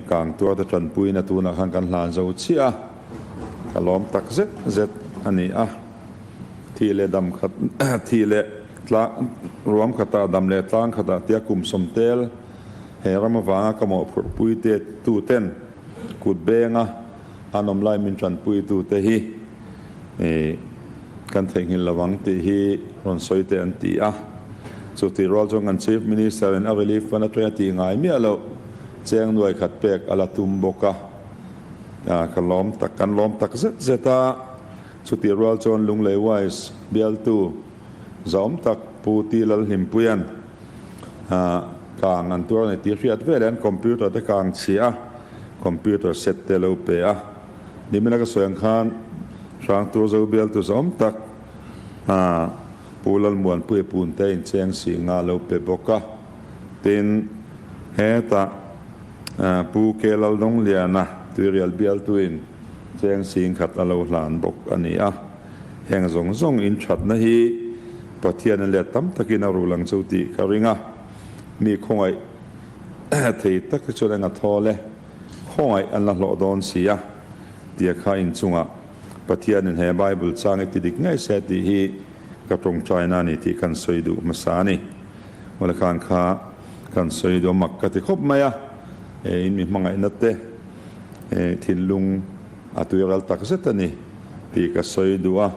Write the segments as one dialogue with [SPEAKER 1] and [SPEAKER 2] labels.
[SPEAKER 1] Kang tuarte tanpuina tunah khan kan hlan zo chiah a, ka lawm tak zet zet a ni a. Thih leh dam khat thih leh tlang ruam khatah dam leh tlang khatah tia kum sawm tel he ram avanga ka mawhphurhpui te tuten kut benga an awm lai min tanpui tute hi kan theihnghilh lo ang tih hi rawn sawi teh an ti a. Chutih rual chuan kan Chief Minister in a relief fund atanga tih ngai miah loh cheng nuai khat pek a la tum bawk a. Ka lawm tak, kan lawm tak zet zet a. Chutih rual chuan Lunglei Wise bialtu zawm tak Pu T Lalhlimpuia'n kang an tuar a ni tih hriat veleh an computer te kang chhia a, computer set te lo pe a. Nimina ka sawi ang khan Hrangtur zo bialtu zawm tak Pu Lalmuanpuia Punte incheng si nga lo pe bawk a. Tin, hetah Pu K Laldawngliana Tuirial bialtuin cheng sing khat a lo hlan bawk a ni a. Heng zawng zawng inthatna hi Pathian a let tam takin a rul ang chu tih ka ring a. Mi khawngaih thei tak hi chuan eng a thawl e. Khawngaih an la hlawh dawn si a, tia kha inchungah Pathianin he Bible chang i ti dik ngei se tih hi ka tawngtaina a ni tih kan sawi duh hmasa a ni. Mawle khan kha kan sawi duh a mak ka ti khawp mai a, in mi hmangaihna te thinlung a tuiral tak zet a ni tih ka sawi duh a.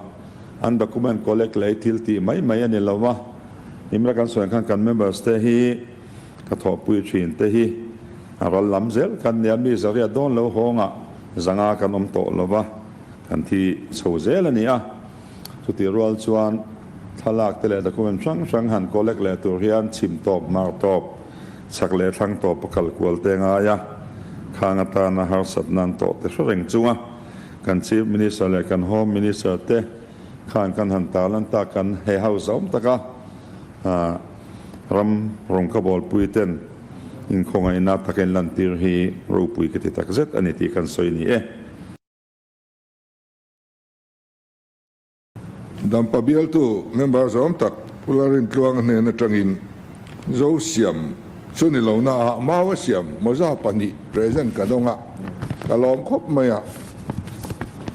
[SPEAKER 1] An document collect leh thil tih mai mai a ni lo va, nimla kan sawi ang khan kan members te hi Ka thawhpui thin te hi a ral lam zel kan nia, mi zariat dawn lo hawngah zanga kan awm tawh lo va, kan thi chho zel a ni a. Chutih rual chuan thlalak te leh document hrang hrang han collect leh tur hian chhim tawp, hmar tawp, chhak leh thlang tawp a kal kual te ngai a, khang atana harsatna an tawh te hre reng chunga kan Chief Minister leh kan Home Minister te khan kan han tarlan tak kan he house a awm tak a. Ram rawng ka bawlpui ten inkhawngaihna takin lantir hi ropui ka ti takzet a ni tih kan sawi ni e.
[SPEAKER 2] Dampa bialtu member zawm tak Pu Lalrintluanga hnen atangin Zo siam chu ni lo na ah mau a siam mawza pahnih present ka dawng a, ka lawm khawp mai a.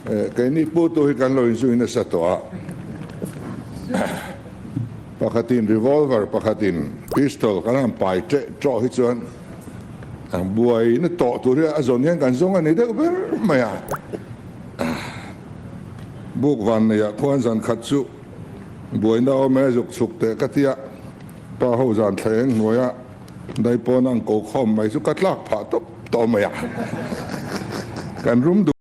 [SPEAKER 2] Keini putu hi kan lo inzui nasa tawh a. Pakhatin revolver, pakhatin pistol kan han pai teh tawh hi chuan ang buaina tawh tur hi a zawn hian kan zawng a ni deuh ber mai a. Buk van neiah khuan zan khat chu buaina awm e zuk chhuk teh ka tia, pa ho zan thleng hnuaia daipawn ang ko khawm mai chu ka tlak phah tawp tawh mai a. Kan rum duh.